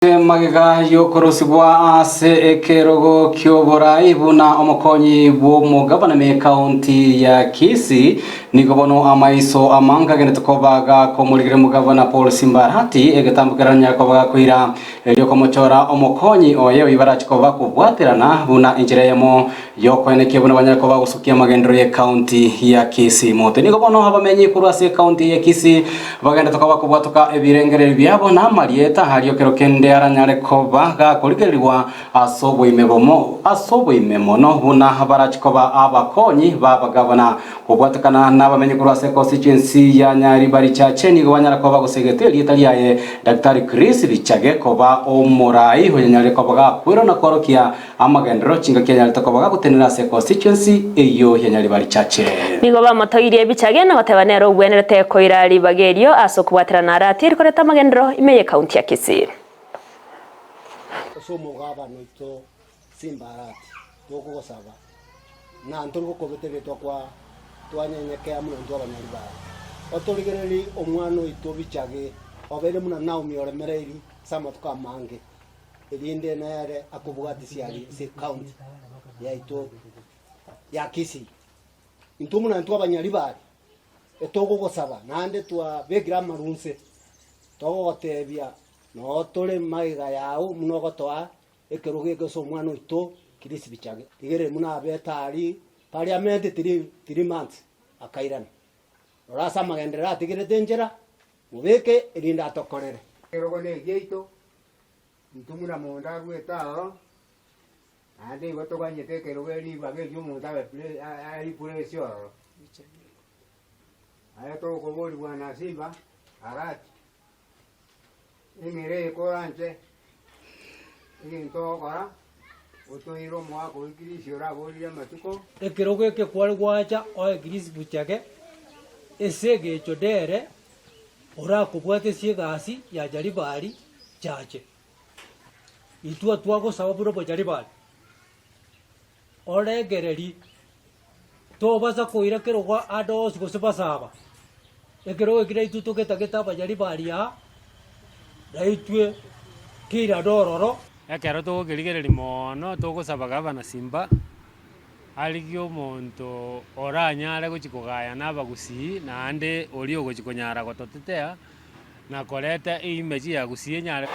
Magega y'okorusigwa ase ekerogo ki'oborai buna omokonyi bw'omogabana m'ekaunti ya Kisii, nigo bono amaiso amange agenderete koba gakomorigereria omogabana Paul Simba Arati egetambo keranyare koba gakoira erio komochora omokonyi oye oyio barache koba bakobwaterana buna enchera eyemo y'okoenekia buna banyare koba bagosukia amagenderero y'ekaunti ya Kisii. Mote nigo bono abamenyi korwa ase ekaunti ya Kisii bagenderete koba bakobwatoka ebirengererio biabo na amarieta aria ekero kende aranyare koba gakorigererigwa ase oboime bomo ase oboime mono buna barache koba abakonyi b'abagavana. Kobwatekana nabamenyi korwa ase constituency ya Nyaribari Chache nigo banyara koba bagosegete erieta riaye Daktari Chris Bichage koba omorai oyonyarire koba gakwerwa na kworokia Amagenderero chingaki anyarete koba gagotenena ase constituency eyio ya Nyaribari Chache. Nigo bamotogirie ebichage na goteba nere ogwenerete koira ribaga erio ase okobwaterana are atieri koreta amagenderero ime y'ekaunti ya Kisii. Ase omogabane oito Simbarati tokogosaba, na ntori gokobeteretwa kwa twanyenyekea buna intwe abanyaribari. Otorigererie omwana oito bichage, obeire buna Naomi oremereiri ase amatuko amange. erinde nere akobwatisia aria ase ecounty yaito ya Kisii. Intwe buna intwe abanyaribari, etogogosaba naende twabekire amarunse, togogotebia noo tore magega yao buna ogotoa ekerogo eke ase omwana oito Chris Bichage. Rigereria buna abete aria parliament three months akairana. Rora ase amagenderero atigerete enchera, mobeke erinde atokorere. Ekerogo negiaito, Intwe buna monto aruete aroro, naende igo toganyete ekerogo ribaga erio omonto abe areplace ororo. Aye tokoboria bwana Simba, Arati, eng'era eye koranche, egento ogokora, otoire omogaka oyio Kirisi oraborire amatuko. Ekerogo eke kware goacha oe Kirisi buchake, ase egecho dere orakobwatesie egasi ya Jaribari chache. Intwe twagosaba buna obojaribari, orengererie, tobasa koira kerogo ande onsi gose basaba, ekerogo eki naintwe togetagete abajaribari aa, naintwe keirane ororo. Ekero togokerigereria moono togosaba gavana Simba. Arigie omonto oranyare gochia kogaya nabagusii, naende oria ogochia konyara gototetea, na koreta eimage ya gusii enyare.